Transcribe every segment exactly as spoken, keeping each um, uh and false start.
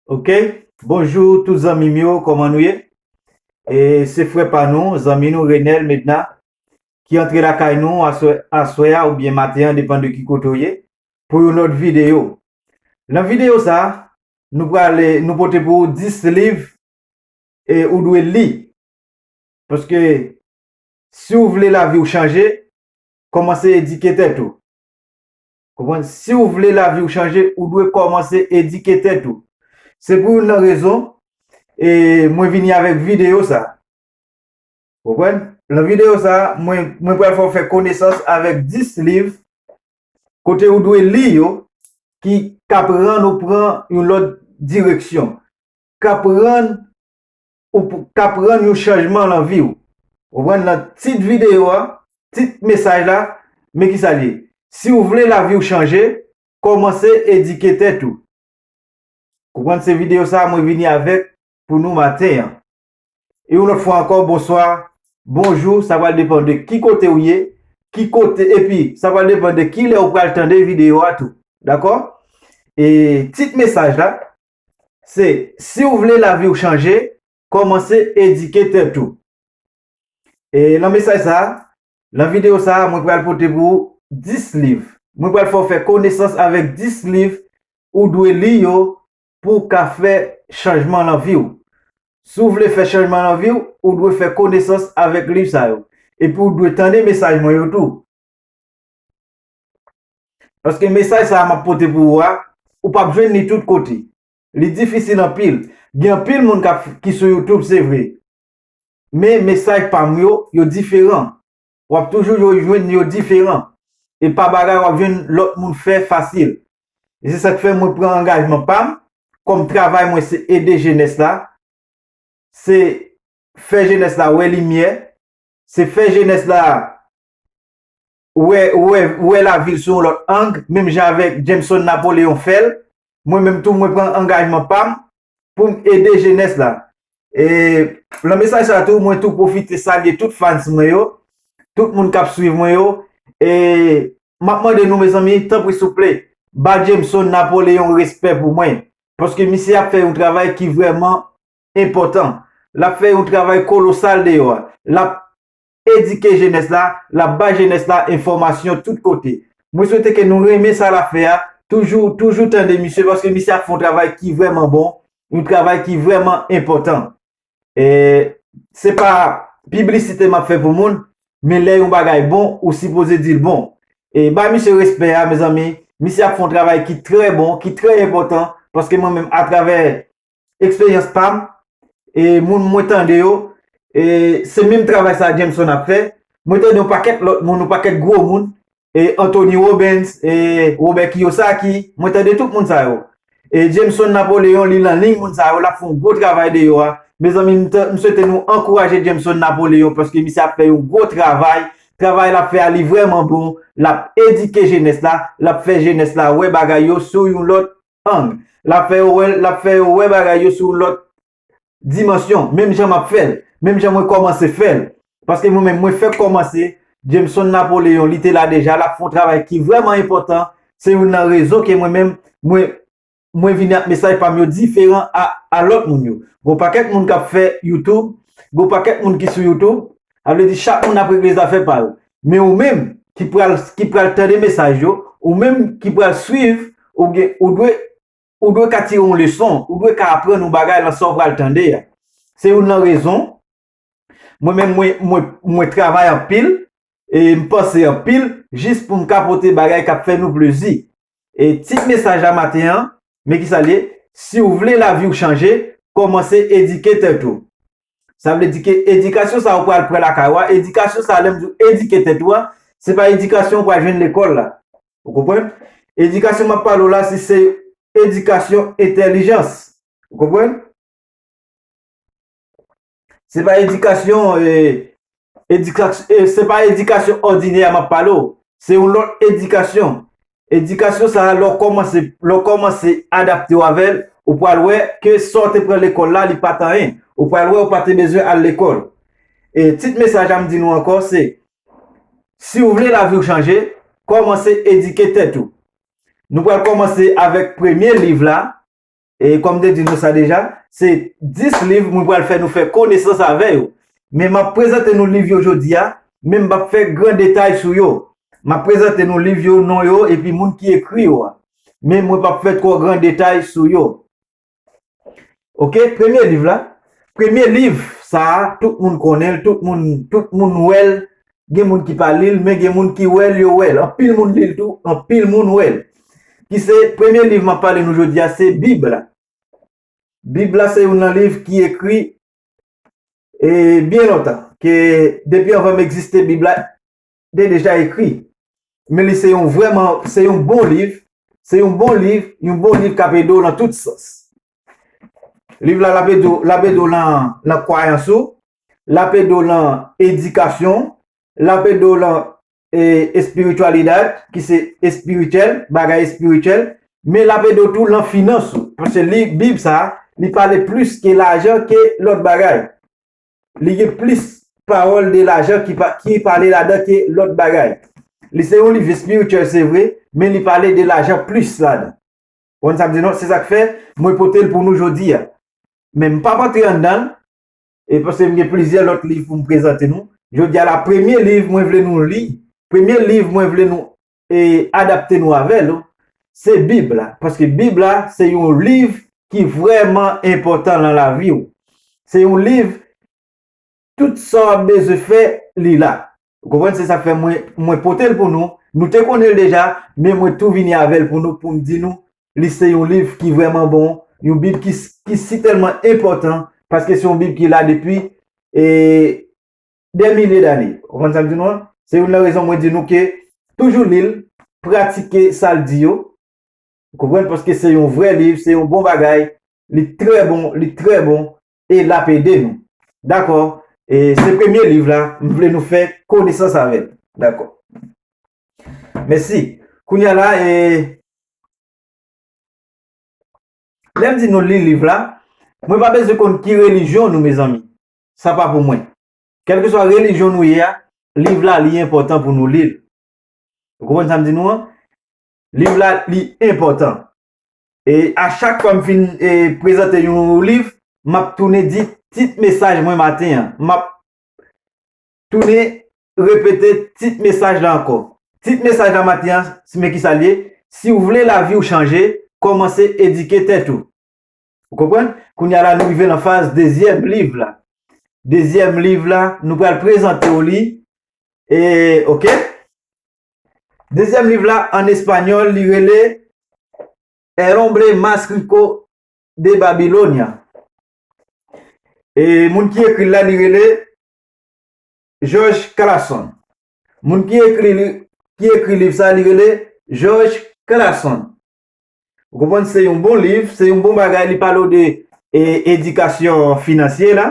Ok. Bonjou tout zanmi m yo, kòman nou ye? E se frè pa nou, zanmi nou Renel Medna, ki antre lakay nou aswè, aswè a oubyen maten an, depann de ki kote w ye, pou yon lòt videyo. Nan videyo sa, nou prale, nou pote pou ou dis liv e ou dwe li. Paske si w vle lavi w chanje, kòmanse edike tèt ou. Konprann? Si w vle lavi w chanje, ou dwe kòmanse edike tèt ou. Se pou youn nan rezon, e mwen vini avèk videyo sa. Konprann? Nan videyo sa, mwen, mwen pral fè w fè konesans avèk dis liv, kote ou dwe li yo, ki k ap rann ou pran yon lòt direksyon, k ap rann ou p-, k ap rann yon chanjman nan vi w. Ou konprann? Nan tit videyo a, tit mesaj la, men ki sa l ye. Si w vle lavi w chanje, kòmanse edike tèt ou. Konprann? Se videyo sa a mwen vini avèk pou nou maten an. E yon lòt fwa ankò, bonswa, bonjou, sa pral depann de ki kote w ye, ki kote, epi sa pral depann de ki lè w pral tande videyo a tou. Dakò? E tit mesaj la, se, si w vle lavi w chanje, kòmanse edike tèt ou. E nan mesaj sa a, nan videyo sa a, mwen pral pote pou ou dis liv. Mwen pral fè w fè konesans avèk dis liv ou dwe li yo pou w ka fè chanjman nan vi w. Si w vle fè chanjman nan vi w, ou dwe fè konesans avèk liv sa yo. Epi w dwe tande mesaj mwen yo tou. Paske mesaj sa a m ap pote pou ou a, ou p ap jwenn li tout kote. Li difisil anpil. Gen anpil moun k ap, ki sou YouTube, se vre. Men mesaj pa m yo, yo diferan. W ap toujou yo jwenn yo diferan. E pa bagay w ap jwenn lòt moun fè fasil. E se sa k fè mwen pran angajman pa m, kòm travay mwen se ede jenès la, se fè jenès la wè limyè, se fè jenès la wè, wè, wè lavi l sou yon lòt ang, menm jan avèk Jameson Napoleon fè l. Mwen menm tou, mwen pran angajman pa m pou m ede jenès la. E nan mesaj sa tou, mwen tou pwofite salye tout fans mwen yo, tout moun k ap swiv mwen yo. E m ap mande nou, mezanmi, tanpri souple, ba Jameson Napoleon respè pou mwen. Paske misye ap fè yon travay ki vrèman enpòtan. L ap fè yon travay kolosal deyò a. L ap edike jenès la, l ap bay jenès la enfòmasyon tout kote. Mwen swete ke nou renmen sa l ap fè a, toujou, toujou tande misye, paske misye ap fè yon travay ki vrèman bon, yon travay ki vrèman enpòtan. E se pa piblisite m ap fè pou moun, men lè yon bagay bon, ou sipoze di l bon. E bay misye respè a, mezanmi, misye ap fè yon travay ki trè bon, ki trè enpòtan, paske mwen menm, atravè eksperyans pa m, e moun mwen tande yo, e se menm travay sa Jameson ap fè. Mwen tande yon pakèt lòt moun, yon pakèt gwo moun, e Anthony Robbins, e Robert Kiyosaki, mwen tande tout moun sa yo. E Jameson Napoleon, li nan liy moun sa yo, l ap fè yon gwo travay deyò a. Mezanmi, m ta-, m swete nou ankouraje Jameson Napoleon, paske misye ap fè yon gwo travay. Travay l ap fè a, li vrèman bon. L ap edike jenès la, l ap fè jenès la wè bagay yo sou yon lòt ang. L ap fè yo wè, l ap fè yo wè bagay yo sou yon lòt dimansyon, menm jan m ap fè l, menm jan mwen kòmanse fè l. Paske mwen menm, mwen fèk kòmanse, Jameson Napoleon, li te la deja, l ap fè yon travay ki vrèman enpòtan. Se youn nan rezon ke mwen menm, mwen, mwen vini ak mesaj pa m yo diferan a, a lòt moun yo. Gon pakèt moun k ap fè YouTube, gon pakèt moun ki sou YouTube, sa vle di chak moun ap regle zafè pa yo. Men ou menm ki pral, ki pral tande mesaj yo, ou menm ki pral swiv, ou gen, ou dwe, ou dwe ka tire yon leson, ou dwe ka aprann yon bagay nan sa w pral tande a. Se youn nan rezon, mwen menm, mwen, mwen, mwen travay anpil, e m panse anpil, jis pou m ka pote bagay k ap fè nou plezi. E tit mesaj la maten an, men ki sa l ye, si w vle lavi w chanje, kòmanse edike tèt ou. Sa vle di ke edikasyon sa ou pral pran lakay ou a, edikasyon sa, lè m di w edike tèt ou a, se pa edikasyon ou pral jwenn lekòl la. Ou konprann? Edikasyon m ap pale w la, se, se edikasyon entèlijans. Ou konprann? Se pa edikasyon, e, edika-, e, se pa edikasyon òdinè a m ap pale w. Se yon lòt edikasyon. Edikasyon sa a, lè w kòmanse, lè w kòmanse adapte w avè l, ou pral wè ke sa w te pran lekòl la, li pa t anyen. Ou pral wè ou pa te bezwen al lekòl. E tit mesaj la m di nou ankò, se, si w vle lavi w chanje, kòmanse edike tèt ou. Nou pral kòmanse avèk premye liv la, E kòm m te di nou sa deja, se dis liv mwen pral fè nou fè konesans avè yo. Men m ap prezante nou liv yo jodi a, men m p ap fè gran detay sou yo. M ap prezante nou liv yo, non yo, epi moun ki ekri yo a. Men mwen p ap fè twò gran detay sou yo. Oke, premye liv la. Premye liv sa a, tout moun konnen l, tout moun, tout moun wè l. Gen moun ki pa li l, men gen moun ki wè l, yo wè l. Anpil moun li l tou, anpil moun wè l. Ki se premye liv m ap pale nou jodi a, se Bib la. Bib la se youn nan liv ki ekri e byen lontan, ke depi anvan m egziste, Bib la te deja ekri. Men li se yon vrèman, se yon bon liv, se yon bon liv, yon bon liv k ap ede w nan tout sans. Liv la, l ap ede w, l ap ede w nan, nan kwayans ou, l ap ede w nan edikasyon, l ap ede w nan e, espirityalidad, ki se espirityèl, bagay espirityèl, men l ap ede w tou nan finans ou. Paske li, Bib sa a, li pale plis ke lajan ke lòt bagay. Li gen plis pawòl de lajan ki, pa, ki pale ladan ke lòt bagay. Li se yon liv espirityèl, se vre, men li pale de lajan plis ladan. Ou konn sa m di nou? Se sa k fè mwen pote l pou nou jodi a. Men m p ap antre anndan l, e paske m gen plizyè lòt liv pou m prezante nou. Jodi a la, premye liv mwen vle nou li, premye liv mwen vle nou e, adapte nou avè l, se Bib la. Paske Bib la, se yon liv ki vrèman enpòtan nan lavi w. Se yon liv, tout sa w ap bezwen fè, li la. Ou konprann? Se sa k fè mwen, mwen pote l pou nou. Nou te konnen l deja, men mwen tou vini avè l pou nou, pou m di nou, li se yon liv ki vrèman bon, yon Bib ki, ki sitèlman enpòtan, paske se yon Bib ki la depi, e, dè milye dane. Ou konprann sa m di nou an? Se youn nan rezon mwen di nou ke toujou li l, pratike sa l di yo. Ou konprann? Paske se yon vrè liv, se yon bon bagay. Li trè bon, li trè bon, e l ap ede nou. Dakò? E se premye liv la, m vle nou fè konesans avè l. Dakò. Mèsi. Kounye a la, e, lè m di nou li liv la, mwen pa bezwen konn ki relijyon nou, mezanmi. Sa pa pou mwen. Kèlkeswa relijyon nou ye a, liv la, li enpòtan pou nou li l. Ou konprann sa m di nou an? Liv la, li enpòtan. E a chak fwa m fin, e, prezante yon liv, m ap tounen di tit mesaj mwen maten an. M ap tounen repete tit mesaj la ankò. Tit mesaj la maten an, men kisa l ye? Si w vle lavi w chanje, kòmanse edike tèt ou. Ou konprann? Kounye a la, nou rive nan faz dezyèm liv la. Dezyèm liv la, nou pral prezante w li. E, oke? Dezyèm liv la, an espanyòl, li rele El hombre más rico de Babilonia. E moun ki ekri l la, li rele George Clason. Moun ki ekri li, ki ekri liv sa, li rele George Clason. Ou konprann, se yon bon liv, se yon bon bagay, li pale w de, e, edikasyon finansye la.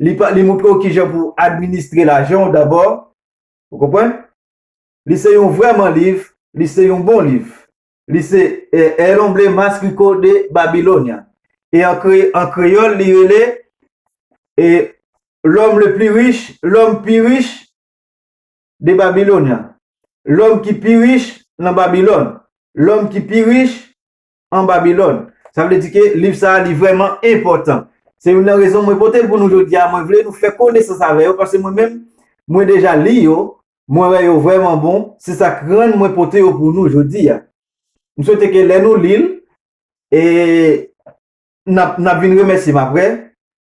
Li pa, li montre w kijan pou w administre lajan w dabò. Ou konprann? Li se yon vrèman liv, li se yon bon liv. Li se, e, El hombre más rico de Babilonia. E an kre-, an kreyòl, li rele, e, L'homme le plus riche, lòm pi rich de Babilòn. Lòm ki pi rich nan Babilòn. Lòm ki pi rich an Babilòn. Sa vle di ke liv sa a, li vrèman enpòtan. Se youn nan rezon mwen pote l pou nou jodi a. Mwen vle nou fè konesans avè yo, paske mwen menm, mwen deja li yo, mwen wè yo vrèman bon. Se sa k rann mwen pote yo pou nou jodi a. M swete ke lè nou li l, e n ap, n ap vin remèsye m apre,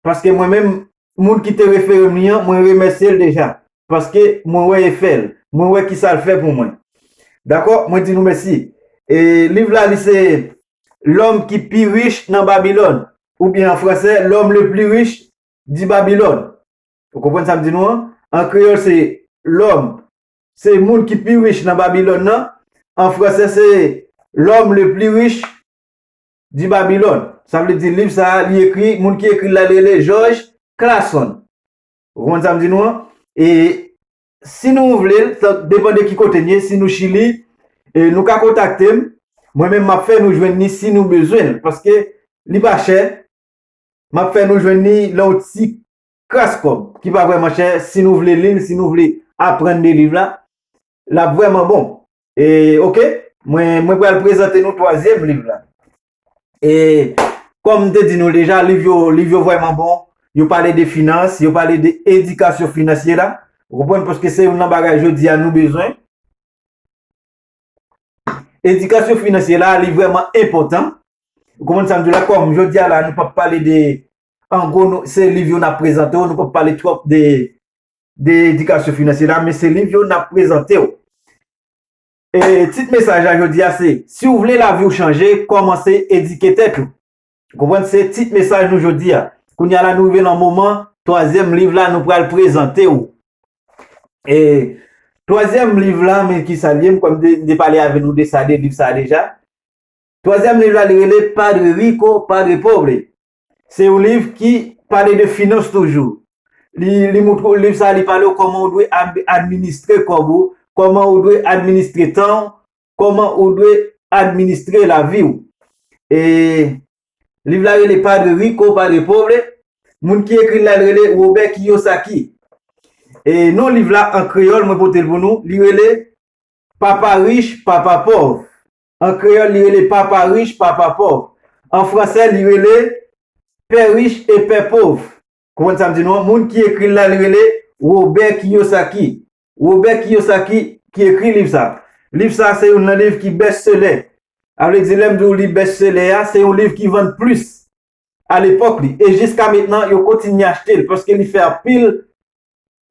paske mwen menm, moun ki te refere m li an, mwen remèsye l deja, paske mwen wè efè l, mwen wè kisa l fè pou mwen. Dakò? Mwen di nou mèsi. E liv la, li se L'homme qui put riche nan Babilòn, oubyen an fransè, L'homme le plus riche de Babylone. Ou konprann sa m di nou an? An kreyòl, se lòm, se moun ki pi rich nan Babilòn nan. An fransè, se L'homme le plus riche de Babylone. Sa vle di liv sa a, li ekri, moun ki ekri l la, li rele George Clason. Ou konprann sa m di nou an? E si nou vle l, sa depann de ki kote n ye, si nou Chili, e nou ka kontakte m. Mwen menm, m ap fè nou jwenn li si nou bezwen l, paske li pa chè. M ap fè nou jwenn li nan yon ti kras kòb, ki pa vrèman chè, si nou vle li l, si nou vle aprann de liv la, l ap vrèman bon. E, oke, mwen, mwen pral prezante nou twazyèm liv la. E Kòm m te di nou deja, liv yo, liv yo vrèman bon. Yo pale de finans, yo pale de edikasyon finansyè la. Ou konprann? Paske se youn nan bagay jodi a nou bezwen. Edikasyon finansyè la, li vrèman enpòtan. Ou konprann sa m di w la? Kòm jodi a la, nou p ap pale de, an gwo, nou, se liv yo n ap prezante w, nou p ap pale twòp de, de edikasyon finansyè la, men se liv yo n ap prezante w. E tit mesaj la jodi a se, si w vle lavi w chanje, kòmanse edike tèt ou. Konprann? Se tit mesaj nou jodi a. Kounye a la, nou rive nan moman twazyèm liv la, nou pral prezante w. E twazyèm liv la, men ki sa l ye, m kwè m te, m te pale avè nou de sa, de liv sa deja. Twazyèm liv la, li rele Padre Rico, Padre Pobre. Se yon liv ki pale de finans toujou. Li, li montre w, liv sa, li pale w kòman w dwe ab-, administre kòb ou, kòman w dwe administre tan w, kòman ou dwe administre lavi w. E liv la rele Padre Rico, Padre Pobre. Moun ki ekri l la, l rele Robert Kiyosaki. E non liv la an kreyòl, mwen pote l pou nou, li rele Papa rich, papa pòv. An kreyòl, li rele Papa rich, papa pòv. An fransè, li rele Père riche et Père pauvre. Konprann sa m di nou an? Moun ki ekri l la, li rele Robert Kiyosaki. Robert Kiyosaki ki ekri liv sa. Liv sa se youn nan liv ki best seller. A vle di, lè m di w li best seller a, se yon liv ki vann plis a lepòk li. E jiska mentnan, yo kontinye achte l paske li fè anpil,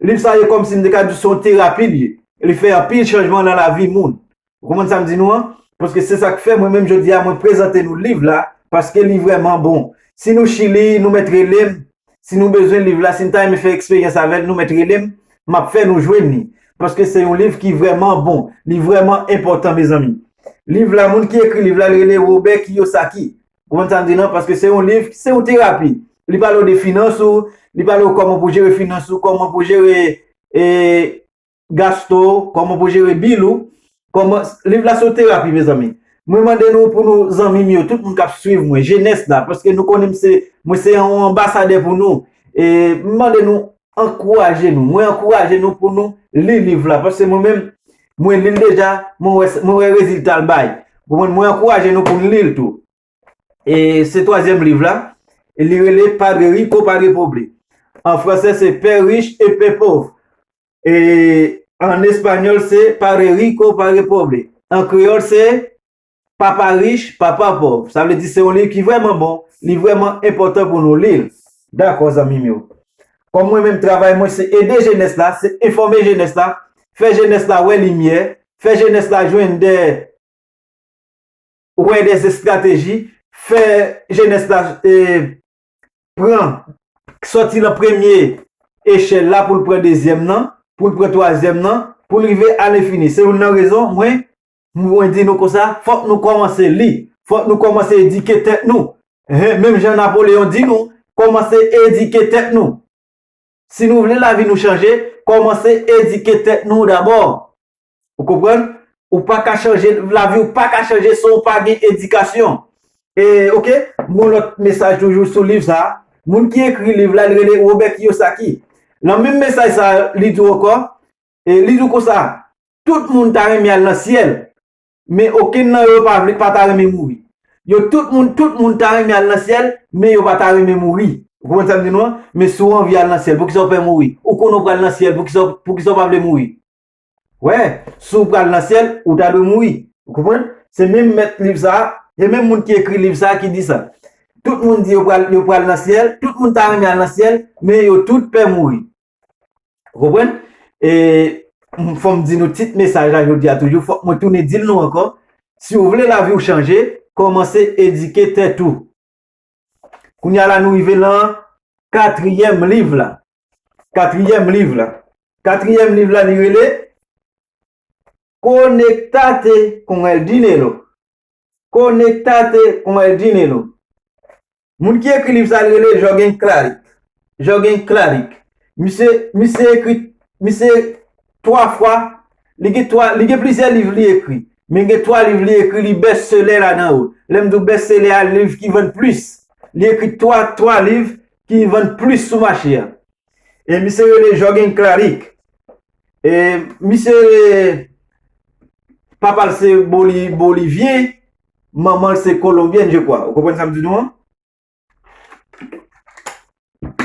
liv sa yo kòmsi m te ka di se yon terapi li ye. Li fè anpil chanjman nan lavi moun. Ou konprann sa m di nou an? Paske se sa k fè mwen menm jodi a, mwen prezante nou liv la, paske li vrèman bon. Si nou chili, nou mèt rele m. Si nou bezwen liv la, si nou ta renmen fè eksperyans avè l, nou mèt rele m, m ap fè nou jwenn li. Paske se yon liv ki vrèman bon, li vrèman enpòtan, mezanmi. Liv la, moun ki ekri liv la, li rele Robert Kiyosaki. Ou konprann sa m di non? Paske se yon liv, se yon terapi. Li pale w de finans ou, li pale w kòman pou jere finans ou, kòman pou jere, e, gasto w, kòman pou jere bil ou, kòman, liv la se yon terapi, mezanmi. Mwen mande nou pou nou zanmi m yo, tout moun k ap swiv mwen, jenès la, paske nou konnen m se, mwen se yon anbasadè pou nou. E m mande nou, ankouraje nou. Mwen ankouraje nou pou nou li liv la, paske mwen menm, mwen li l deja, mwen wè, mwen wè rezilta l bay. Ou konprann? Mwen ankouraje nou pou n li l tou. E se twazyèm liv la, e li rele Padre Rico, Padre Pobre. An fransè, se Père riche et Père pauvre. E an espanyòl, se Padre Rico, Padre Pobre. An kreyòl, se Papa rich, papa pòv. Sa vle di se yon liv ki vrèman bon, li vrèman enpòtan pou nou li l. Dakò, zanmi m yo. Kòm mwen menm, travay mwen se ede jenès la, se enfòme jenès la, fè jenès la wè limyè, fè jenès la jwenn de, wè de estrateji, fè jenès la, e, pran, sòti nan premye echèl la pou l pran dezyèm nan, pou l pran twazyèm nan, pou l rive alenfini. Se youn nan rezon mwen, mwen di nou konsa, fòk nou kòmanse li, fòk nou kòmanse edike tèt nou. Hen, menm jan Napoleyon di nou, kòmanse edike tèt nou. Si nou vle lavi nou chanje, kòmanse edike tèt nou dabò. Ou konprann? Ou pa ka chanje, lavi w pa ka chanje san w pa gen edikasyon. E, oke, m gon lòt mesaj toujou sou liv sa a. Moun ki ekri liv la, li rele Robert Kiyosaki. Nan menm mesaj sa a, li di w ankò, e li di w konsa, tout moun ta renmen al nan syèl, men okenn nan yo pa vle, pa ta renmen mouri. Yo tout moun, tout moun ta renmen al nan syèl, men yo pa ta renmen mouri. Ou konprann sa m di nou an? Men si w anvi al nan syèl, poukisa w pè mouri? Ou konnen w pral nan syèl, poukisa, poukisa w pa vle mouri? Wè, si w pral nan syèl, ou ta dwe mouri. Ou konprann? Se menm mèt liv sa a, se menm moun ki ekri liv sa a ki di sa. Tout moun di yo pral, yo pral nan syèl, tout moun ta renmen al nan syèl, men yo tout pè mouri. Ou konprann? E, m, fò m di nou tit mesaj la jodi a toujou, fòk mwen tounen di l nou ankò. Si w vle lavi w chanje, kòmanse edike tèt ou. Kounye a la, nou rive nan katriyèm liv la. Katriyèm liv la. Katriyèm liv la, li rele Conéctate con el dinero. Conéctate con el dinero. Moun ki ekri liv sa, li rele Jürgen Klarik. Jürgen Klarik. Misye, misye ekri, misye twa fwa, li gen twa, li gen plizyè liv li ekri. Men gen twa liv li ekri, li best seller ladan yo. Lè m di w best seller a, liv ki vann plis. Li ekri twa, twa liv ki vann plis sou mache a. E misye rele Jürgen Klarik. E misye, papa l se Boli-, Bolivyen, manman l se Kolonbyèn, je crois. Ou konprann sa m di nou an?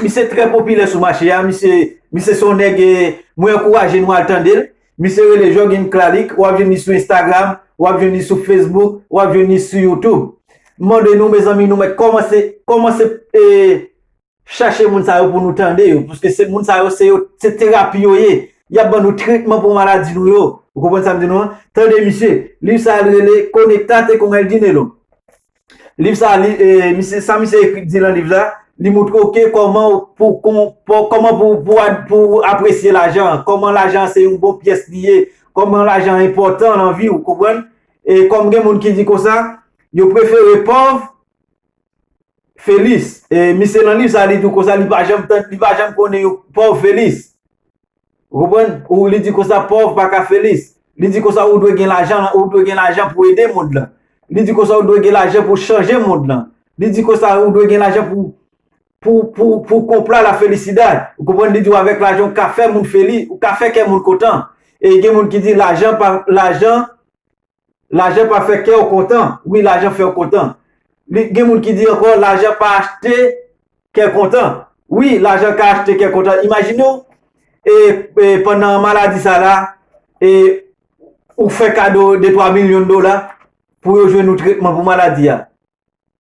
Misye trè popilè sou mache a, misye, misye se yon nèg, eh, mwen ankouraje nou al tande l. Misye rele Jorgen Clalic, w ap jwenn li sou Instagram, w ap jwenn li sou Facebook, w ap jwenn li sou YouTube. M mande nou, mezanmi, nou mèt kòmanse, kòmanse, eh, chache moun sa yo pou nou tande yo, paske se moun sa yo, se yo, se terapi yo ye. Y ap ban nou tretman pou maladi nou yo. Ou konprann sa m di nou an? Tande misye, liv sa a rele Conectate con el Dinero. Liv sa a, li, eh, misye, sa misye ekri di nan liv la, li montre w ke kòman pou, kon- pou- kòman pou, pou, ad- pou apresye lajan, kòman lajan se yon bon pyès li ye, kòman lajan enpòtan nan vi w, konprann? E kòm gen moun ki di konsa, yo prefere pòv felis. E misye nan liv sa, li di w konsa, li pa janm tann, li pa janm konnen yon pòv felis. Ou konprann? Ou li di konsa pòv pa ka felis. Li di konsa ou dwe gen lajan, ou dwe gen lajan pou ede mond lan. Li di konsa ou dwe gen lajan pou chanje mond lan. Li di konsa ou dwe gen lajan pou, pou, pou, pou konpla la felisidad. Ou konprann? Li di w avèk lajan ou ka fè moun feli, ou ka fè kè moun kontan. E gen moun ki di lajan pa, lajan, lajan pa fè kè w kontan. Wi, lajan fè w kontan. Li, gen moun ki di ankò, lajan pa achte kè kontan. Wi, lajan ka achte kè kontan. Imajine w, e, e pandan maladi sa la, e ou fè kado de twa milyon dola pou yo jwenn yon tretman pou maladi a.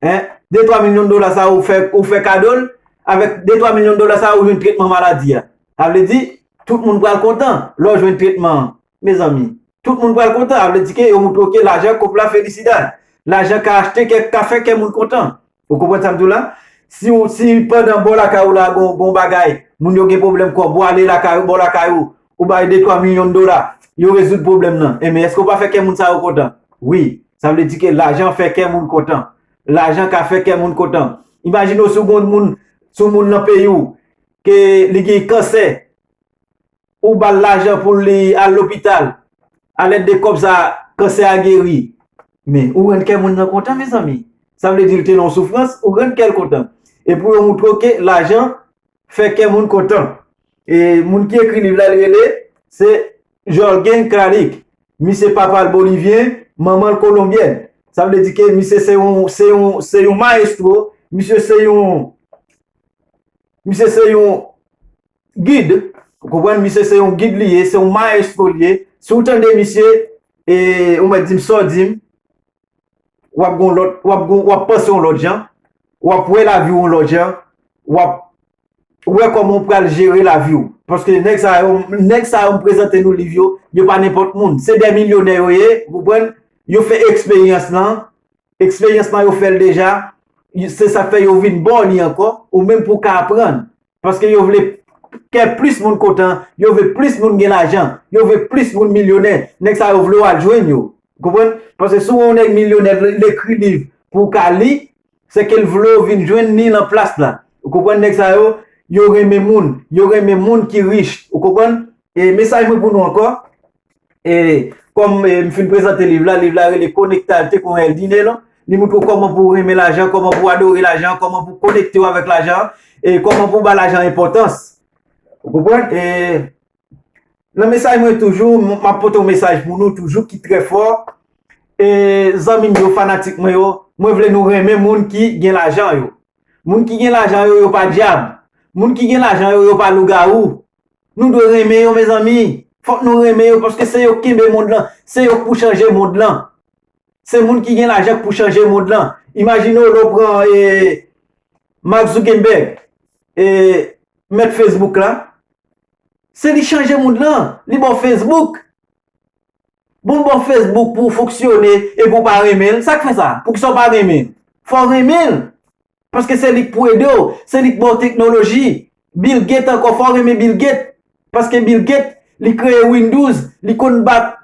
Hein? De twa milyon dola sa ou fè, ou fè kado l, avèk de twa milyon dola sa ou jwenn tretman maladi a. Sa vle di, tout moun pral kontan lè w jwenn tretman an. Mezanmi, tout moun pral kontan. Sa vle di ke yo montre w ke lajan konpla felisidad. Lajan ka achte kè, ka fè kè moun kontan. Ou konprann sa m di w la? Si w, si pandan bò lakay ou la gon, gon bagay, moun yo gen pwoblèm kòb, ou ale lakay ou, bò lakay ou, ou bay de twa milyon dola, yo rezoud pwoblèm nan. Enben, èske w pa fè kè moun sa yo kontan? Wi, sa vle di ke lajan fè kè moun kontan. Lajan ka fè kè moun kontan. Imajine w si w gon moun, si w moun nan peyi w, ke li gen kansè, ou ba l lajan pou li al lopital, alèd de kòb sa, kansè a geri. Men, ou rann kè moun nan kontan, mezanmi. Sa vle di l te nan yon soufrans, ou rann kè l kontan. E pou yo montre w ke lajan fè kè moun kontan. E moun ki ekri liv la, li rele, se Jorgen Clalic. Misye papa l bolivyen, manman l kolonbyèn. Sa vle di ke misye se yon, se yon, se yon mayestwo, misye se yon, misye se yon gid, ou konprann, misye se yon gid li ye, se yon mayestwo li ye. Si w tande misye, e, ou mèt di m sa w di m, w ap gon lòt, w ap gon, w ap panse yon lòt jan, w ap wè lavi w yon lòt jan, w ap wè kòman w pral jere lavi w. Paske nèg sa yo, nèg sa yo m prezante nou liv yo, yo pa nenpòt moun. Se de milyonè yo ye, ou konprann? Yo fè eksperyans lan, eksperyans lan yo fè l deja, se sa k fè yo vin ba w li ankò, ou menm pou w ka aprann. Paske yo vle kè plis moun kontan, yo vle plis moun gen lajan, yo vle plis moun milyonè. Nèg sa yo vle w al jwenn yo. Ou konprann? Paske si w wè yon nèg milyonè, l, l ekri liv pou w ka li, se ke l vle w vin jwenn li nan plas la. Ou konprann? Nèg sa yo, yo renmen moun, yo renmen moun ki rich. Ou konprann? E mesaj mwen pou nou ankò, e kòm, e, m fin prezante liv la, liv la rele Conectate con el Dinero. Li montre w kòman pou w renmen lajan, kòman pou w adore lajan, kòman pou w konekte w avèk lajan, e kòman pou w ba lajan enpòtans. Ou konprann? E nan mesaj mwen toujou, m, m ap pote yon mesaj pou nou toujou ki trè fò. E zanmi m yo, fanatik mwen yo, mwen vle nou renmen moun ki gen lajan yo. Moun ki gen lajan yo, yo pa dyab. Moun ki gen lajan yo, yo pa lougawou. Nou dwe renmen yo, mezanmi. Fòk nou renmen yo, paske se yo k kenbe mond lan. Se yo k pou chanje mond lan. Se moun ki gen lajan k pou chanje mond lan. Imajine w lè w pran, e, Mark Zuckerberg, e, mèt Facebook la. Se li chanje mond lan. Li ba w Facebook. Bon, l ba w Facebook pou w fonksyone e pou w pa renmen l. Sa k fè sa? Poukisa w pa renmen l? Fò w renmen l. Paske se li k pou ede w. Se li k ba w teknoloji. Bill Gates ankò, fò w renmen Bill Gates. Paske Bill Gates, li kreye Windows, li konn bat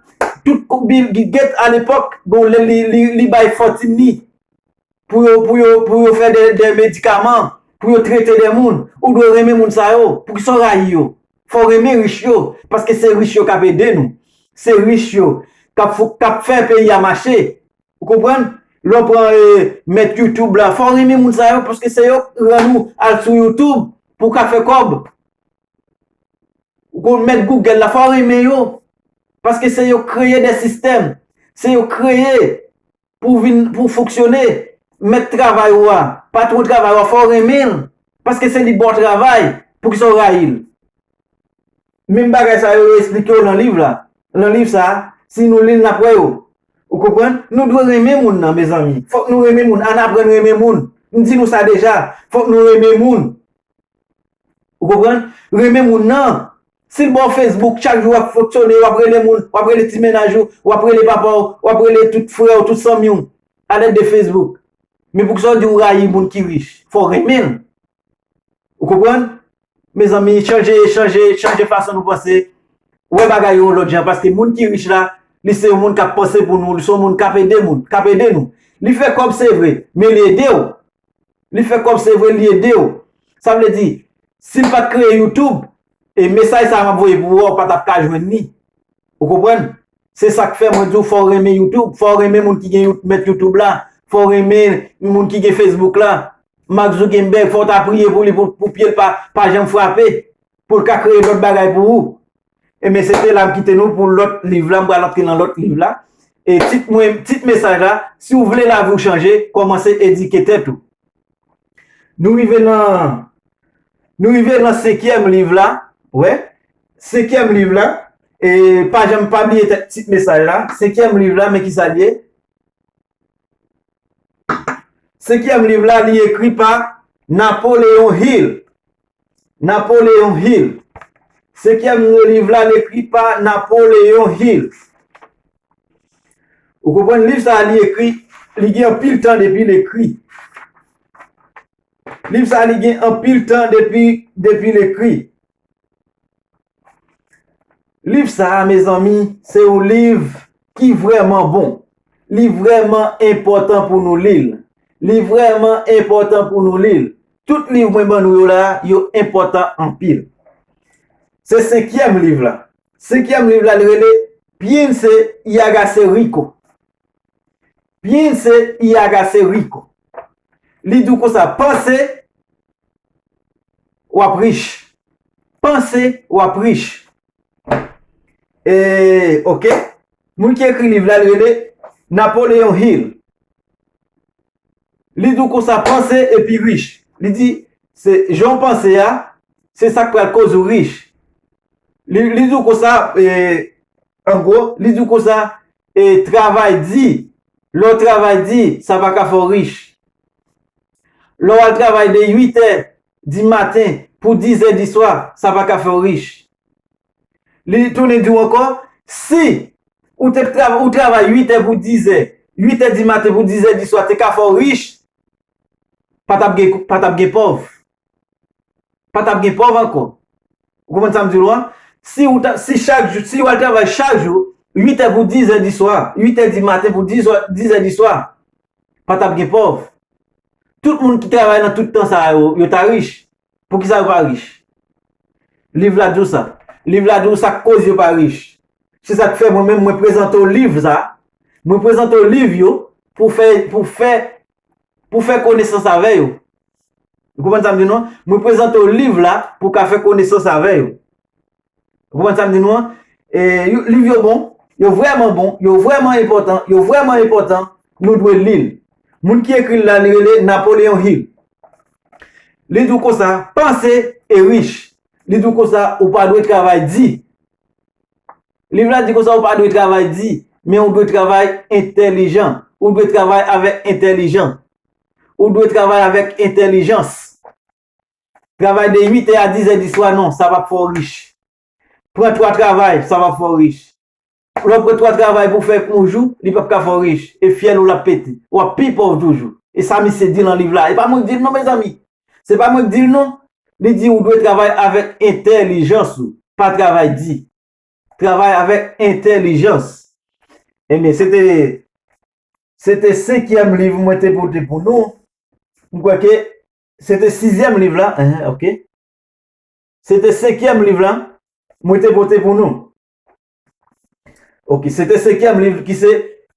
tout ko-, Bill Gates alepòk, bon, lè li, li, li bay fòtin li pou yo, pou yo, pou yo fè de, de medikaman, pou yo trete de moun. Ou dwe renmen moun sa yo. Poukisa w rayi yo? Fò w renmen rich yo, paske se rich yo k ap ede nou. Se rich yo k ap fou-, k ap fè peyi a mache. Ou konprann? Lè w pran, e, mèt YouTube la, fò w renmen moun sa yo, paske se yo k rann ou al sou YouTube pou w ka fè kòb. Ou konn mèt Google la, fò w renmen yo, paske se yo k kreye de sistèm, se yo k kreye pou w vin, pou w fonksyone. Mèt travay ou a, patwon travay ou a, fò w renmen l, paske se li ba w travay, poukisa w rayi l? Menm bagay sa yo, yo esplike w nan liv la. Nan liv sa a, si nou li l, n ap wè yo. Ou konprann? Nou dwe renmen moun nan, mezanmi. Fòk nou renmen moun. Ann aprann renmen moun. M di nou sa deja. Fòk nou renmen moun. Ou konprann? Renmen moun nan. Si l ba w Facebook, chak jou w ap fonksyone, w ap rele moun, w ap rele ti mennaj ou, w ap rele papa w, w ap rele tout frè w, tout zanmi w, alèd de Facebook. Men poukisa w di w rayi moun ki rich? Fò w renmen l. Ou konprann? Mezanmi, chanje, chanje, chanje fason nou panse. Wè bagay yo yon lòt jan, paske moun ki rich la, li se yon moun k ap panse pou nou, li se yon moun k ap ede moun, k ap ede nou. Li fè kòb, se vre, men li ede w. Li fè kòb, se vre, li ede w. Sa vle di, si l pa t kreye YouTube, e mesaj sa a m ap voye pou ou a, ou pa t ap ka jwenn li. Ou konprann? Se sa k fè mwen di w, fò w renmen YouTube, fò w renmen moun ki gen You- mèt YouTube la, fò w renmen moun ki gen Facebook la. Mark Zuckerberg, fò w ta priye pou li, pou, pou pye l pa, pa janm frape, pou l ka kreye lòt bagay pou ou. Ebyen, se te la m kite nou pou lòt liv la, m pral antre nan lòt liv la. E tit mwen, tit mesaj la, si w vle lavi w chanje, kòmanse edike tèt ou. Nou rive nan, nou rive nan senkyèm liv la, wè, senkyèm liv la, e pa janm pa bliye tèt tit mesaj la, senkyèm liv la, men kisa l ye? Senkyèm liv la, li ekri pa Napoleon Hill. Napoleon Hill. Senkyèm liv la, li ekri pa Napoleon Hill. Ou konprann, liv sa a, li ekri, li gen anpil tan depi l ekri. Liv sa a, li gen anpil tan depi, depi l ekri. Liv sa a, mezanmi, se yon liv ki vrèman bon. Li vrèman enpòtan pou nou li l. Li vrèman enpòtan pou nou li l. Tout liv mwen ban nou yo la a, yo enpòtan anpil. Se senkyèm liv la. Senkyèm liv la, li rele Piense y hágase rico. Piense y hágase rico. Li di w konsa, panse, w ap rich. Panse, w ap rich. E, oke. Moun ki ekri liv la, li rele Napoleon Hill. Li di w konsa, panse epi rich. Li di, se jan w panse a, se sa k pral koz ou rich. Li, li di w konsa, e, an gwo, li di w konsa, e, travay di. Lè w travay di, sa pa ka fè w rich. Lè w al travay de uit è di maten pou diz è di swa, sa pa ka fè w rich. Li tounen di w ankò, si ou te tra-, ou travay uit è pou diz è, uit è di maten pou diz è di swa te ka fè w rich, pa t ap gen, pa t ap gen pòv. Pa t ap gen pòv ankò. Ou konprann sa m di w lan? Si ou ta, si chak jou, si w al travay chak jou, uit è pou diz è di swa, uit è di maten pou diz è, diz è di swa, pa t ap gen pòv. Tout moun ki travay nan tout tan sa a yo, yo ta rich. Poukisa yo pa rich? Liv la di w sa. Liv la di w sa k koz yo pa rich. Se sa k fè mwen menm, mwen prezante w liv sa. Mwen prezante w liv yo pou fè, pou fè, pou fè konesans avè yo. Ou konprann sa m di nou an? Mwen prezante w liv la pou w ka fè konesans avè yo. Ou konprann sa m di nou an? E, yo, liv yo bon, yo vrèman bon, yo vrèman enpòtan, yo vrèman enpòtan, nou dwe li l. Moun ki ekri l la, li rele Napoleon Hill. Li di w konsa, panse e rich. Li di w konsa, ou pa dwe travay di. Liv la di konsa, ou pa dwe travay di, men ou dwe travay entèlijan. Ou dwe travay avèk entèlijan. Ou dwe travay avèk entèlijans. Travay de uit è a diz è di swa, non, sa p ap fè w rich. Pran twa travay, sa p ap fè w rich. Lè w pran twa travay pou fè yon jou, li p ap ka fè w rich. E fyèl ou l ap pete. W ap pi pòv toujou. E sa misye di nan liv la. E pa mwen k di l non, mezanmi. Se pa mwen k di l non. Li di ou dwe travay avèk entèlijans ou. Pa travay di. Travay avèk entèlijans. Ebyen, se te, se te senkyèm liv mwen te pote pou nou. M kwè ke se te sizyèm liv la. Enhen, oke. Se te senkyèm liv la mwen te pote pou nou. Oke, se te senkyèm liv ki se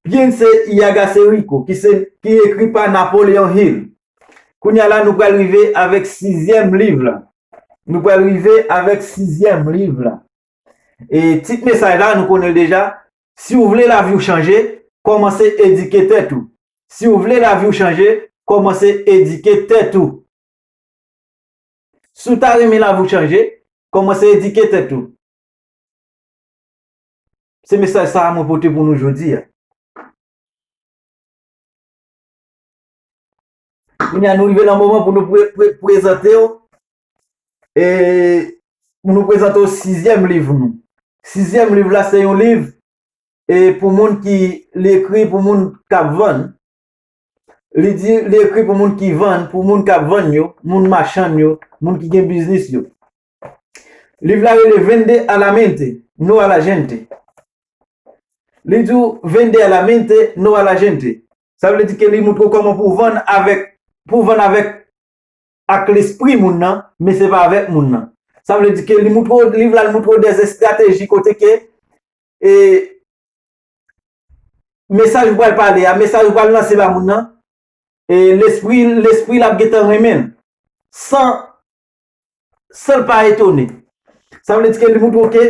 Piense y hágase rico, ki se, ki ekri pa Napoleon Hill. Kounye a la, nou pral rive avèk sizyèm liv la. Nou pral rive avèk sizyèm liv la. E tit mesaj la, nou konnen l deja. Si w vle lavi w chanje, kòmanse edike tèt ou. Si w vle lavi w chanje, kòmanse edike tèt ou. Si w ta renmen lavi w chanje, kòmanse edike tèt ou. Se mesaj sa a mwen pote pou nou jodi a. Kounye a nou rive nan moman pou nou pre, pre, prezante w, e, pou nou prezante w sizyèm liv nou. Sizyèm liv la se yon liv, e, pou moun ki, li ekri pou moun k ap vann. Li di, li ekri pou moun ki vann, pou moun k ap vann yo, moun machann yo, moun ki gen biznis yo. Liv la rele Vende a la mente, no a la gente. Li di w, Vende a la mente, no a la gente. Sa vle di ke li moutre w kòman pou w vann avèk, pou w vann avèk, ak lespri moun nan, men se pa avèk moun nan. Sa vle di ke li moutre w, liv la, li moutre w dèz estrateji kote ke, e, mesaj ou pral pale a, mesaj ou pral lanse ba moun nan, e lespri, lespri l ap gentan renmen l. San, san l pa etone. Sa vle di ke li moutre w ke,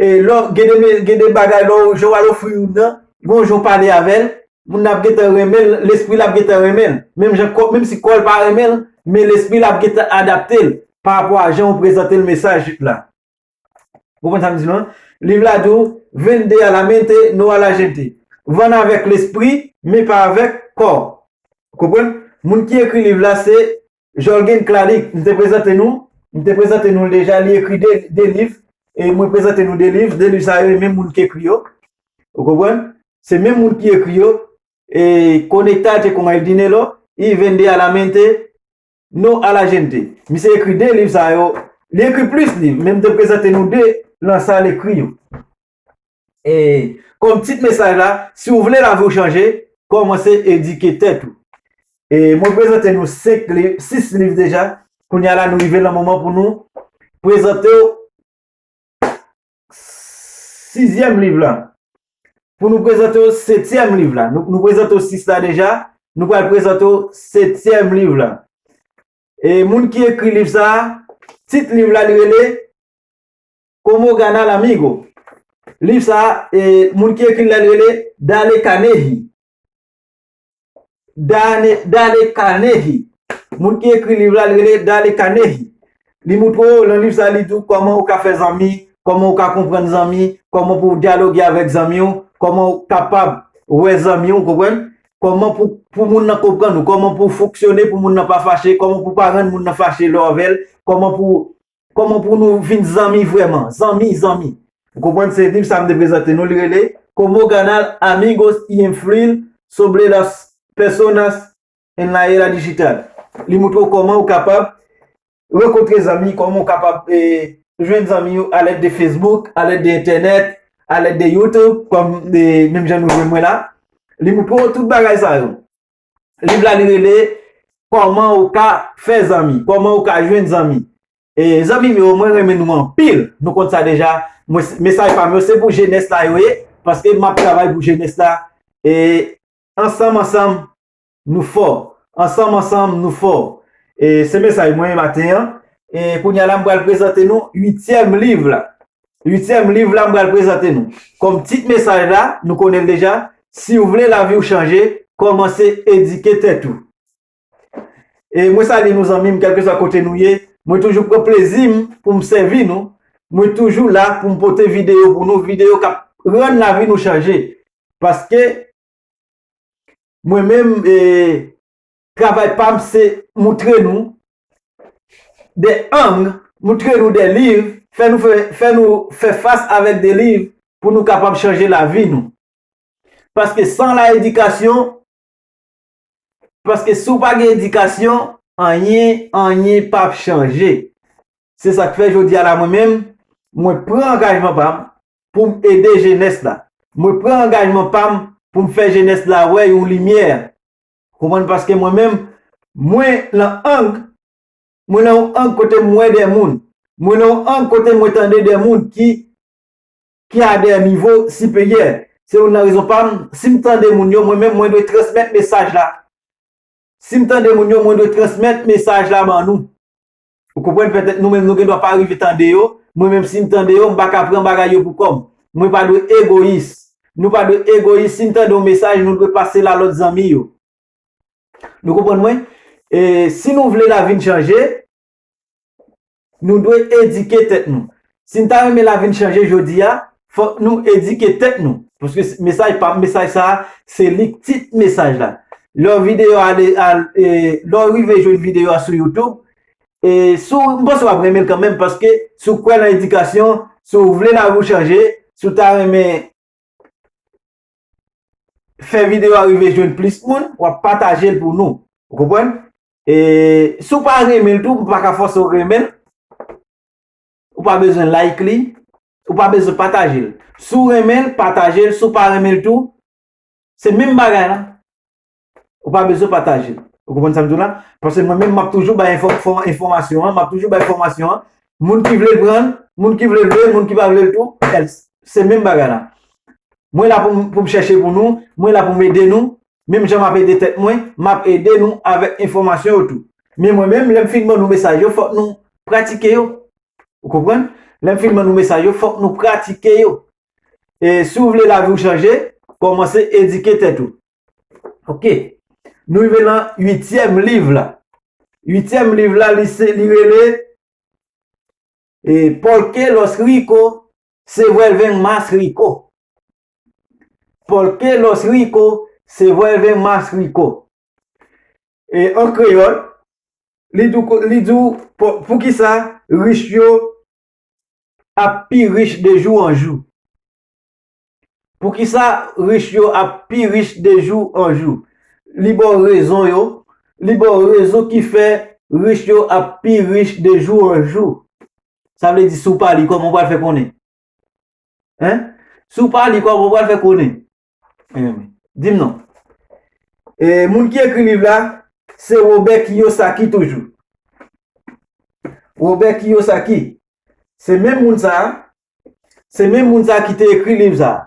e, lè w gen de, gen de bagay, lè w, jan w al ofri youn nan, gon jan w pale avè l, moun nan ap gentan renmen l, lespri l ap gentan renmen l. Menm jan kò, menm si kò l pa renmen l, men lespri l ap gentan adapte l pa rapò a jan w prezante l mesaj la. Ou konprann sa m di nou an? Liv la di w, Vende a la mente, no a la gente. Vann avèk lespri, men pa avèk kò. Ou konprann? Moun ki ekri liv la se Jorgen Kladik. M te prezante nou, m te prezante nou l deja, li ekri de, de liv, e mwen prezante nou de liv, de liv sa yo, e menm moun ki ekri yo. Ou konprann? Se menm moun ki ekri yo, e Conectate con el dinero y Vende a la mente, no a la gente. Misye ekri de liv sa yo. Li ekri plis liv, men m te prezante nou de nan sa l ekri yo. E kòm tit mesaj la, si w vle lavi w chanje, kòmanse edike tèt ou. E mwen prezante nou senk liv, sis liv deja. Kounye a la, nou rive nan moman pou nou prezante w sizyèm liv la. Pou nou prezante w setyèm liv la. Nou, nou prezante w sis la deja. Nou pral prezante w setyèm liv la. E moun ki ekri liv sa a, tit liv la li rele Cómo ganar amigo. Liv sa a, e, moun ki ekri l la li rele Dale Carnegie. Dale, Dale Carnegie. Moun ki ekri liv la, li rele Dale Carnegie. Li moutre w, nan liv sa, li di w kòman ou ka fè zanmi, kòman ou ka konprann zanmi, kòman pou w dyaloge avèk zanmi w, kòman ou kapab wè zanmi w, ou konprann? Kòman pou, pou moun nan konprann ou, kòman pou w fonksyone pou moun nan pa fache, kòman pou w pa rann moun nan fache lè w avè l, kòman pou, kòman pou nou vin zanmi vrèman, zanmi, zanmi. Ou konprann? Se liv sa m te prezante nou, li rele Cómo ganar amigos y influir sobre las personas en la era digital. Li moutre w kòman ou kapab rankontre zanmi, kòman ou kapab, e, jwenn zanmi yo alèd de Facebook, alèd de entènèt, alèd de YouTube, kòm, e, menm jan nou jwenn mwen la. Li moutre w tout bagay sa yo. Liv la, li rele Kòman ou ka fè zanmi, kòman ou ka jwenn zanmi. E, zanmi m yo, mwen renmen nou anpil. Nou konn sa deja. Mwen, mesaj pa m yo, se pou jenès la yo ye, paske m ap travay pou jenès la. E, ansanm, ansanm, nou fò. Ansanm, ansanm, nou fò. E, se mesaj mwen maten an. E, kounye a la, m pral prezante nou uityèm liv la. Uityèm liv la, m pral prezante nou. Kòm tit mesaj la, nou konnen l deja. Si w vle lavi w chanje, kòmanse edike tèt ou. E mwen salye nou zanmi m, kèlkeswa kote nou ye. Mwen toujou pran plezi m pou m sèvi nou. Mwen toujou la pou m pote videyo pou nou, videyo k ap rann lavi nou chanje. Paske mwen menm, e, travay pa m se moutre nou de ang, moutre nou de liv, fè nou fè, fè nou fè fas avèk de liv pou nou kapab chanje lavi nou. Paske san la edikasyon, paske si w pa gen edikasyon, anyen, anyen p ap chanje. Se sa k fè jodi a la mwen menm, mwen pran angajman pa m pou m ede jenès la. Mwen pran angajman pa m pou m fè jenès la wè yon limyè. Konprann? Paske mwen menm, mwen nan ang, mwen nan yon ang kote m wè de moun. Mwen nan yon ang kote mwen tande de moun ki, ki a de nivo siperyè. Se youn nan rezon pa m, si m tande moun yo, mwen menm, mwen dwe transmèt mesaj la. Si m tande moun yo, mwen dwe transmèt mesaj la ban nou. Ou konprann? Petèt nou menm nou gen dwa pa rive tande yo. Mwen menm si m tande yo, m pa ka pran bagay yo pou kò m. Mwen pa dwe egoyis. Nou pa dwe egoyis. Si n tande yon mesaj, nou dwe pase l a lòt zanmi yo. Nou konprann mwen? E si nou vle lavi n chanje, Nou dwe edike tèt nou. Si n ta renmen lavi n chanje jodi a, fòk nou edike tèt nou. Paske mesaj pa m, mesaj sa a, se li k tit mesaj la. Lè w videyo a, lè w rive jwenn videyo a sou YouTube, e si w, m panse w ap renmen l kanmenm, paske si w kwè nan edikasyon, si w vle lavi w chanje, si w ta renmen fè videyo a rive jwenn plis moun, w ap pataje l pou nou. Ou konprann? E si w pa renmen l tou, m pa ka fòse w renmen l. Ou pa bezwen like li. Ou pa bezwen pataje l. Si w renmen l, pataje l. Si w pa renmen l tou, se menm bagay la. Ou pa bezwen pataje l. Ou konprann sa m di w la? Paske mwen menm, m ap toujou bay enfò-, fò-, enfòmasyon an, m ap toujou bay fòmasyon an. Moun ki vle l pran l, moun ki vle l vle l, moun ki pa vle l tou, se menm bagay la. Mwen la pou m, pou m chèche pou nou, mwen la pou m ede nou, menm jan m ap ede tèt mwen, m ap ede nou avèk enfòmasyon yo tou. Men mwen menm, lè m fin ban nou mesaj yo, fòk nou pratike yo. Ou konprann? Lè m fin ban nou mesaj yo, fòk nou pratike yo. E si w vle lavi w chanje, kòmanse edike tèt ou. Oke. Nou rive nan uityèm liv la. Uityèm liv la, li se, li rele, e, Por qué los ricos se vuelven más ricos. Por qué los ricos se vuelven más ricos. E an kreyòl, li di w, li di w pou, poukisa rich yo ap pi rich de jou an jou. Poukisa rich yo ap pi rich de jou an jou? Li ba w rezon yo, li ba w rezon ki fè rich yo ap pi rich de jou an jou. Sa vle di, si w pa li, kòman w pral fè konnen? Hein? Si w pa li, kòman w pral fè konnen? Di m non. E moun ki ekri liv la, se Robert Kiyosaki toujou. Robert Kiyosaki. Se menm moun sa a, se menm moun sa a ki te ekri liv sa a.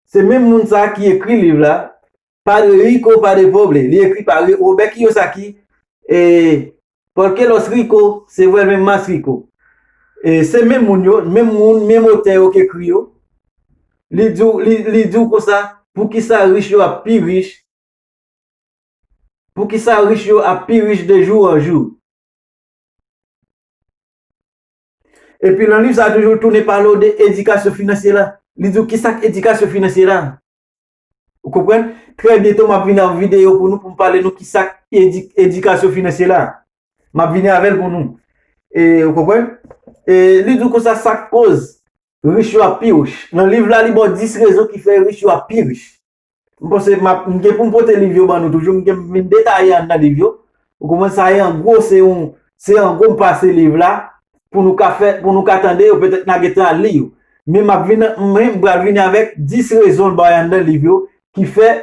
Se menm moun sa a ki ekri liv la, Padre Rico, Padre Pobre. Li ekri pa Ri-, Robert Kiyosaki, e, Por qué los ricos se vuelven más ricos. E se menm moun yo, menm moun, menm otè yo ki ekri yo. Li di w, li, li di w konsa, poukisa rich yo ap pi rich? Poukisa rich yo ap pi rich de jou an jou? Epi nan liv sa a toujou tounen pale w de edikasyon finansyè la. Li di w kisa k edikasyon finansyè la. Ou konprann? Trè byento m ap vini ak videyo pou nou, pou m pale nou kisa k edi-, edikasyon finansyè la. M ap vini avè l pou nou. E, ou konprann? E li di w konsa sa k koz rich yo ap pi rich. Nan liv la, li ba w dis rezon ki fè rich yo ap pi rich. M panse m ap, m gen pou m pote liv yo ban nou toujou, m gen, m vin detaye anndan liv yo. Ou konprann, sa e an gwo, se yon, se an gwo m pase liv la pou nou ka fè, pou nou ka tande yo, petèt n a gentan al li yo. Men m ap vin, mwen, m pral vini avèk dis rezon l bay anndan liv yo ki fè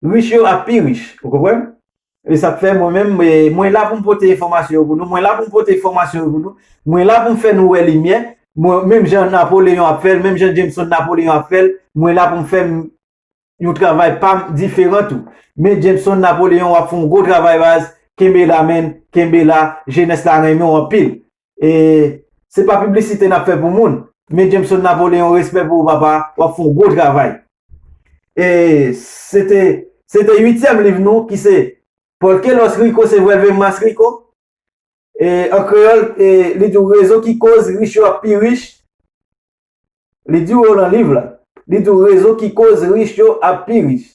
rich yo ap pi rich. Ou konprann? E sa k fè mwen menm, e, mwen la pou m pote enfòmasyon yo pou nou, mwen la pou m pote enfòmasyon yo pou nou, mwen la pou m fè nou wè limyè, mwen, menm jan Napoleyon ap fè l, menm jan Jameson Napoleyon ap fè l, mwen la pou m fè m yon travay pa m diferan tou. Men Jameson Napoleyon, w ap fè yon gwo travay baz, kenbe la menn, kenbe la, jenès la renmen w anpil. E se pa piblisite n ap fè pou moun, men Jameson Napoleyon, respè pou ou papa, w ap fè yon gwo travay. E se te, se te uityèm liv nou ki se Por qué los ricos se vuelven más ricos. E an kreyòl, e li di w rezon ki koz rich yo ap pi rich. Li di w yo nan liv la. Li di w rezon ki koz rich yo ap pi rich.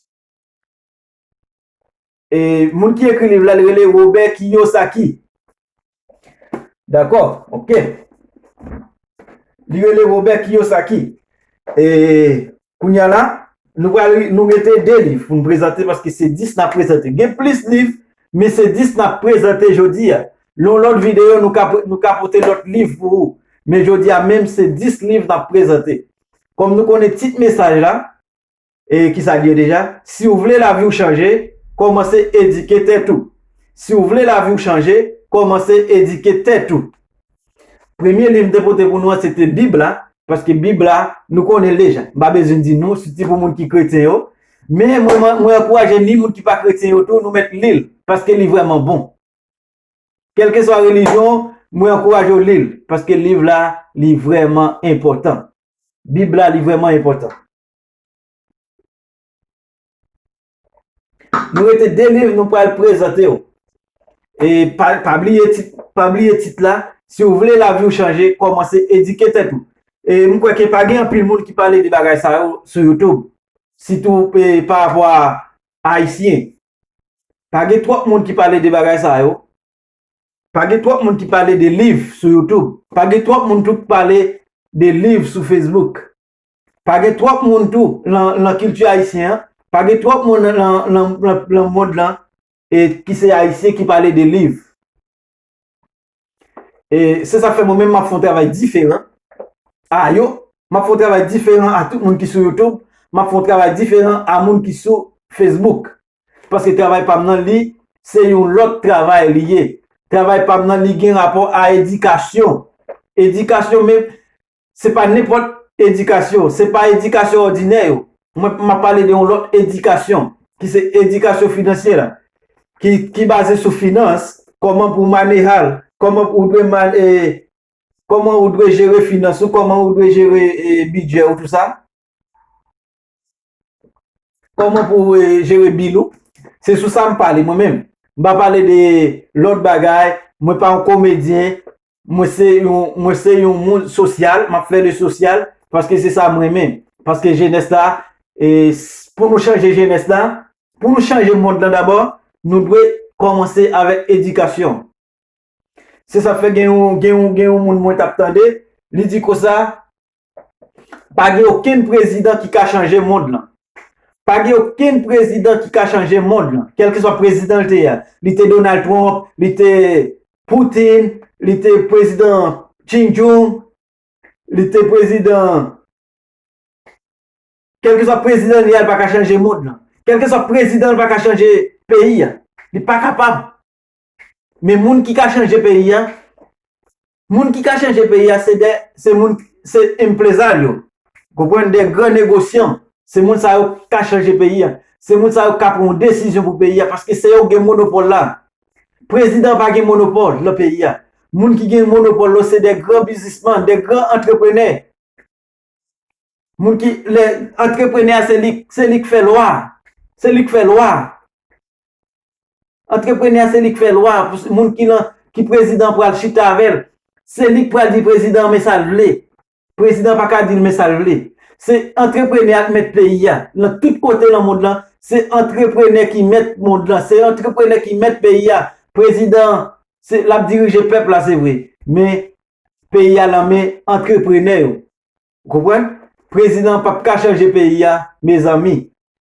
E moun ki ekri liv la, li rele Robert Kiyosaki. Dakò, oke. Li rele Robert Kiyosaki. E kounye a la, nou pral, nou rete de liv pou n prezante, paske se dis n ap prezante. Gen plis liv, men se dis n ap prezante jodi a. Nan yon lòt videyo, nou ka, nou ka pote lòt liv pou ou. Men jodi a menm, se dis liv n ap prezante. Kòm nou konnen tit mesaj la, e kisa l ye deja? Si w vle lavi w chanje, kòmanse edike tèt ou. Si w vle lavi w chanje, kòmanse edike tèt ou. Premye liv m te pote pou nou an, se te Bib la, paske Bib la, nou konnen l deja. M pa bezwen di nou, siti pou moun ki kretyen yo. Men mwen, mwen, mwen ankouraje ni moun ki pa kretyen yo tou, nou mèt li l, paske li vrèman bon. Kèlkeswa relijyon, mwen ankouraje w li l, paske liv la, li vrèman enpòtan. Bib la, li vrèman enpòtan. Nou rete de liv, nou pral prezante yo. E pa, pa bliye tit, pa bliye tit la. Si w vle lavi w chanje, kòmanse edike tèt ou. E m kwè ke pa gen anpil moun ki pale de bagay sa yo sou YouTube. Sitou, e, pa rapò a Ayisyen. Pa gen twòp moun ki pale de bagay sa yo. Pa gen twòp moun ki pale de liv sou YouTube. Pa gen twòp moun tou ki pale de liv sou Facebook. Pa gen twòp moun tou lan, lan kilti ayisyen an. Pa gen twòp moun lan, lan, lan, lan mond lan, e ki se Ayisyen ki pale de liv. E se sa k fè mwen menm m ap fè yon travay diferan a yo. M ap fè yon travay diferan a tout moun ki sou YouTube. M ap fè yon travay diferan a moun ki sou Facebook. Paske travay pa m nan, li se yon lòt travay li ye. Travay pa m nan, li gen rapò a edikasyon. Edikasyon menm, se pa nenpòt edikasyon, se pa edikasyon òdinè yo. Mwen, m ap pale de yon lòt edikasyon, ki se edikasyon finansyè la, ki, ki baze sou finans, kòman pou w maneja l, kòman ou dwe man-, e, kòman ou dwe jere finans ou, kòman ou dwe jere, e, bidjè ou, tou sa. Kòman pou w, e, jere bil ou. Se sou sa m pale, mwen menm. M pa pale de lòt bagay, mwen pa yon komedyen, mwen se yon, mwen se yon moun sosyal, m ap fè le sosyal, paske se sa m renmen. Paske jenès la, e, s-, pou nou chanje jenès la, pou nou chanje mond lan dabò, nou dwe kòmanse avèk edikasyon. Se sa k fè gen yon, gen yon, gen yon moun mwen t ap tande, li di konsa, pa gen okenn prezidan ki ka chanje mond lan. Pa gen okenn prezidan ki ka chanje mond lan. Kèlkeswa prezidan l te ye a, li te Donald Trump, li te Putin, li te prezidan Kim Jong, li te prezidan, kèlkeswa prezidan li a, li pa ka chanje mond lan. Kèlkeswa prezidan, li pa ka chanje peyi a. Li pa kapab. Men moun ki ka chanje peyi a, moun ki ka chanje peyi a, se de, se moun, se emprezaryo. Konprann, de gran negosyan. Se moun sa yo ka chanje peyi a. Se moun sa yo ka pran yon desizyon pou peyi a, paske se yo gen monopòl la. Prezidan pa gen monopòl nan peyi a. Moun ki gen monopòl yo, se de gran biznismann, de gran antreprenè. Moun ki, lè, antreprenè a, se li, se li k fè lwa. Se li k fè lwa. Antreprenè a, se li k fè lwa. Pou moun ki lan, ki prezidan pral chita avè l, se li k pral di prezidan men sa l vle. Prezidan pa ka di l men sa l vle. Se antreprenè a k mèt peyi a. Nan tout kote nan mond lan, se antreprenè ki mèt mond lan. Se antreprenè ki mèt peyi a. Prezidan, se, l ap dirije pèp la, se vre. Men, peyi a lan men antreprenè yo. Ou konprann? Prezidan p ap ka chanje peyi a, mezanmi.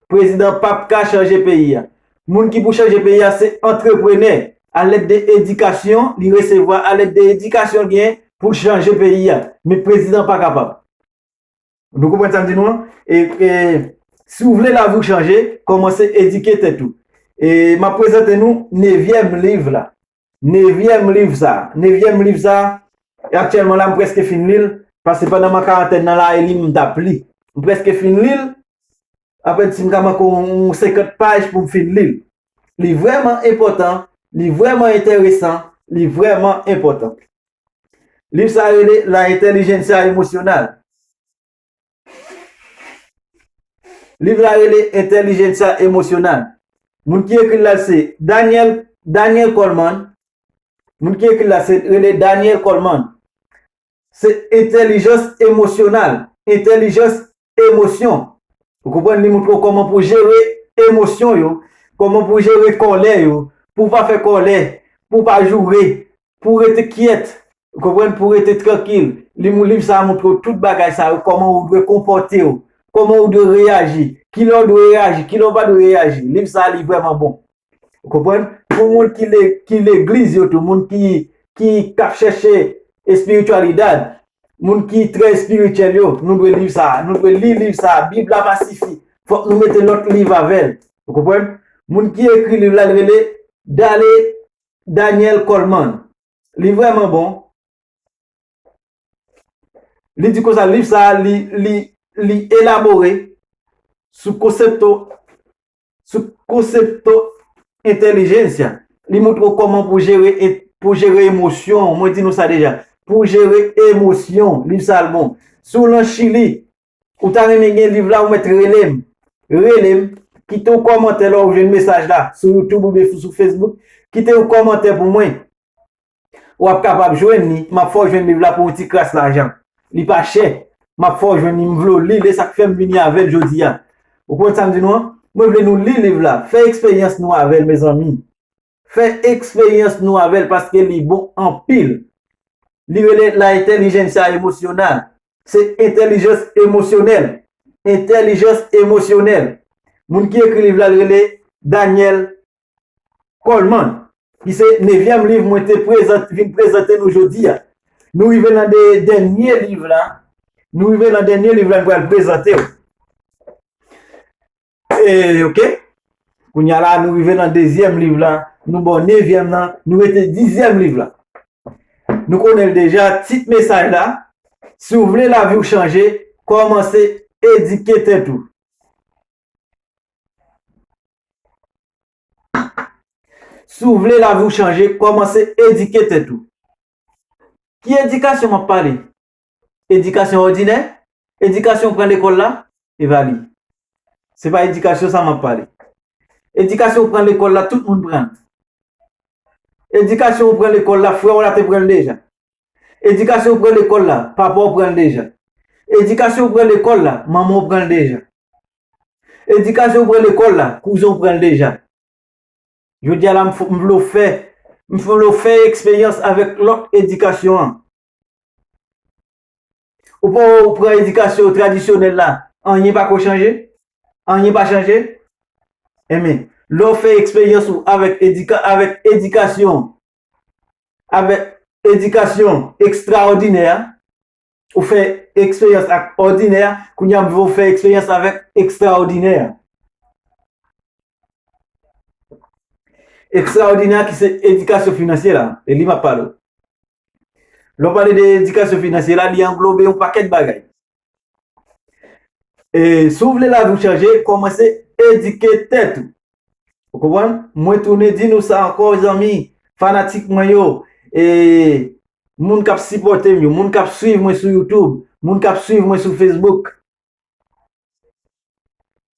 Prezidan p ap ka chanje peyi a. Moun ki pou chanje peyi a, se antreprenè. Alèd de edikasyon li resevwa, alèd de edikasyon l genyen pou l chanje peyi a. Men prezidan pa kapab. Nou konprann sa m di nou an? E, e, si w vle lavi w chanje, kòmanse edike tèt ou. E m ap prezante nou nevyèm liv la. Nevyèm liv sa. Nevyèm liv sa, e aktyèlman la, m prèske fin li l, paske pandan m an karantèn nan la, e li m t ap li. M prèske fin li l, apèn si m ka manke yon, yon senkant paj pou m fin li l. Li vrèman enpòtan, li vrèman enteresan, li vrèman enpòtan. Liv sa rele La Inteligencia Emocional. Liv la rele Inteligencia Emocional. Moun ki ekri l la se Daniel, Daniel Coleman. Moun ki ekri l la se rele Daniel Coleman. Se entèlijans emosyonal, entèlijans emosyon. Ou konprann? Li montre w kòman pou jere emosyon yo, kòman pou jere kòlè yo, pou w pa fè kòlè, pou w pa joure, pou w rete kyèt, ou konprann, pou w rete trankil. Li, liv sa a montre w tout bagay sa yo, kòman ou dwe konpòte w, kòman ou dwe reyaji, kilè w dwe reyaji, kilè w pa dwe reyaji. Liv sa a, li vrèman bon. Ou konprann? Pou moun ki le-, ki legliz yo tou, moun ki, ki, k ap chèche espirityalidad, moun ki trè espirityèl yo, nou dwe liv sa a. Nou dwe li liv sa a. Bib la pa sifi. Fòk nou mete lòt liv avè l. Ou konprann? Moun ki ekri liv la, l rele Dale Daniel Coleman. Li vrèman bon. Li di konsa, liv sa a, li, li, li elabore sou konsepto, sou konsepto entèlijens. Li montre w kòman pou jere, pou jere emosyon. Mwen di nou sa deja. Pou jere emosyon, liv sa a l bon. Si w lan Chili, ou ta renmen gen liv la, ou mèt rele m. Rele m, kite yon kòmantè lè w jwenn mesaj la, sou YouTube oubyen sou Facebook. kite yon kòmantè pou mwen. W ap kapab jwenn li, m ap fè w jwenn liv la pou yon ti kras lajan. Li pa chè. M ap fè w jwenn li, m vle w li l, e sa k fè m vini avè l jodi a. Ou konprann sa m di nou an? Mwen vle nou li liv la, fè eksperyans nou avè l, mezanmi. Fè eksperyans nou avè l paske li bon anpil. Li rele La Inteligencia Emocional. Se entèlijans emosyonèl. Entèlijans emosyonèl. Moun ki ekri liv la, li rele Daniel Coleman, ki se nevyèm liv mwen te prezant-, vin prezante nou jodi a. Nou rive nan de dènye liv la. Nou rive nan dènye liv la, m pral prezante w. E, oke? Kounye a la, nou rive nan dezyèm liv la. Nou bò nevyèm nan. Nou rete dizyèm liv la. Nou konnen l deja. Tit mesaj la, si w vle lavi w chanje, kòmanse edike tèt ou. Si w vle lavi w chanje, kòmanse edike tèt ou. Ki edikasyon m ap pale? Edikasyon òdinè? Edikasyon w pran lekòl la? E pa li. Se pa edikasyon sa m ap pale. Edikasyon w pran lekòl la, tout moun pran l. Edikasyon w pran lekòl la, frè w la te pran l deja. Edikasyon w pran lekòl la, papa w pran l deja. Edikasyon w pran lekòl la, manman w pran l deja. Edikasyon w pran lekòl la, kouzen w pran l deja. Jodi a la, m f-, m vle w fè, m vle w fè eksperyans avèk lòt edikasyon an. Ou pa wè ou pran edikasyon tradisyonèl la, anyen pa ko chanje? Anyen pa chanje? Enben, lè w fè eksperyans ou avèk edika-, avèk edikasyon, avèk edikasyon ekstraòdinè a, ou fè eksperyans ak òdinè a, kounye a m vle w fè eksperyans avèk ekstraòdinè a. Ekstraòdinè a ki se edikasyon finansyè la, e li m ap pale w. Lè w pale de edikasyon finansyè la, li anglobe yon pakèt bagay. E si w vle lavi w chanje, kòmanse edike tèt ou. Ou konprann? Mwen tounen di nou sa ankò, zanmi, fanatik mwen yo, e moun k ap sipòte m yo, moun k ap swiv mwen sou YouTube, moun k ap swiv mwen sou Facebook.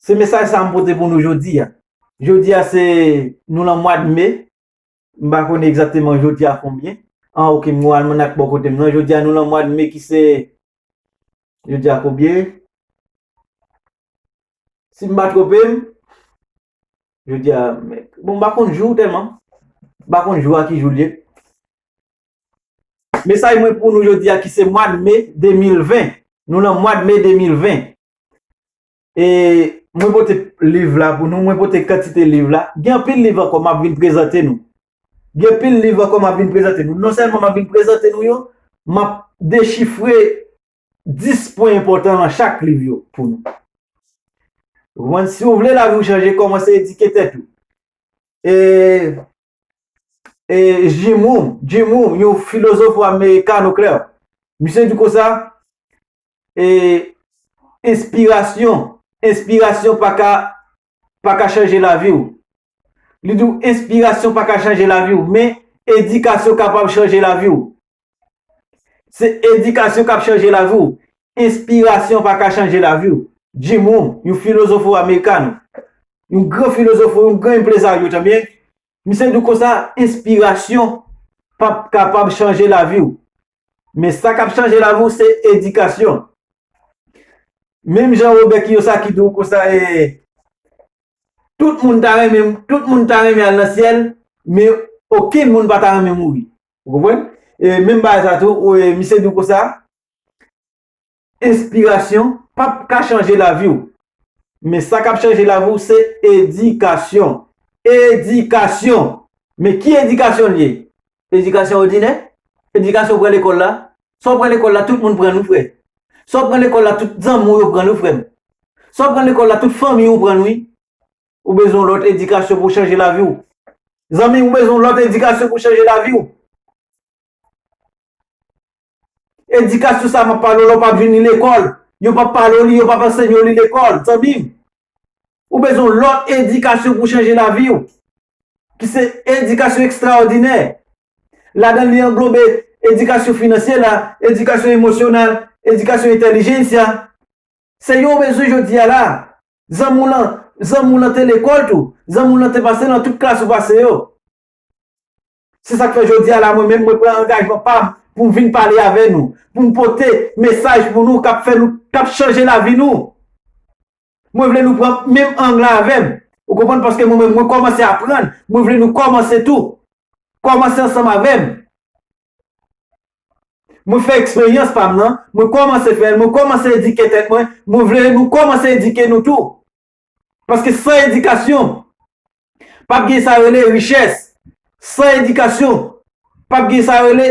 Se mesaj sa m pote pou nou jodi a. Jodi a se, nou nan mwa de me. M pa konnen egzakteman jodi a konbyen. An, oke, m gen almanak bò kote m nan. Jodi a nou nan mwa de me ki se, jodi a konbyen? Si m pa twonpe m, jodi a, bon, m pa konn jou tèlman. M pa konn jou a ki jou l ye. Mesaj mwen pou nou jodi a ki se mwa de me de mil ven. Nou nan mwa de me de mil ven. E mwen pote liv la pou nou, mwen pote kantite liv la. Gen anpil liv ankò m ap vin prezante nou. Gen anpil liv ankò m ap vin prezante nou. Non sèlman m ap vin prezante nou yo, m ap dechifre dis pwen enpòtan nan chak liv yo pou nou. Ou konprann? Si w vle lavi w chanje, kòmanse edike tèt ou. E, e Jim Rohn, Jim Rohn, yon filozof amerikano klè. Misye di konsa, e, enspirasyon, enspirasyon pa ka, pa ka chanje lavi w. Li di w, enspirasyon pa ka chanje lavi w, men edikasyon kapab chanje lavi w. Se edikasyon k ap chanje lavi w. Enspirasyon pa ka chanje lavi w. Jim Rohn, yon filozofo amerikano, yon gran filozofo, yon gran enpresaryo, tande byen. Misye di w konsa, enspirasyon p ap kapab chanje lavi w. Men sa k ap chanje lavi w, se edikasyon. Menm jan Robert Kiyosaki di w konsa, e, tout moun ta renmen, tout moun ta renmen al nan syèl, men okenn moun pa ta renmen mouri. Ou konprann? E menm bagay sa tou, ou, e, misye di w konsa, enspirasyon p ap ka chanje lavi w. Men sa k ap chanje lavi w, se edikasyon. Edikasyon. Men ki edikasyon l ye? Edikasyon òdinè? Edikasyon w pran lekòl la? Sa w pran lekòl la, tout moun pran nou, frè. Sa w pran lekòl la, tout zanmi w yo pran nou, frè m. Sa w pran lekòl la, tout fanmi w pran nou, wi. Ou bezwen yon lòt edikasyon pou chanje lavi w. Zanmi, ou bezwen yon lòt edikasyon pou chanje lavi w. Edikasyon sa m ap pale w la, ou p ap vin li lekòl. Yo p ap pale w li, yo p ap ansenye w li lekòl, zanmi m. Ou bezwen yon lòt edikasyon pou chanje lavi w, ki se edikasyon ekstraòdinè. Ladan li anglobe edikasyon finansyè la, edikasyon emosyonèl, edikasyon entèlijensya. Se yo w bezwen jodi a la. Zanmi w lan, zanmi w lan te lekòl tou. Zanmi w lan te pase nan tout klas ou pase yo. Se sa k fè jodi a la, mwen menm, mwen pran angajman pa m pou m vin pale avè nou, pou m pote mesaj pou nou k ap fè nou, k ap chanje lavi nou. Mwen vle nou pran menm ang lan avè m. Ou konprann? Paske mwen menm, mwen kòmanse aprann. Mwen vle nou kòmanse tou. Kòmanse ansanm avè m. Mwen fè eksperyans pa m nan. Mwen kòmanse fè l. Mwen kòmanse edike tèt mwen. Mwen vle nou kòmanse edike nou tou. Paske san edikasyon, p ap gen sa rele richès. San edikasyon, p ap gen sa rele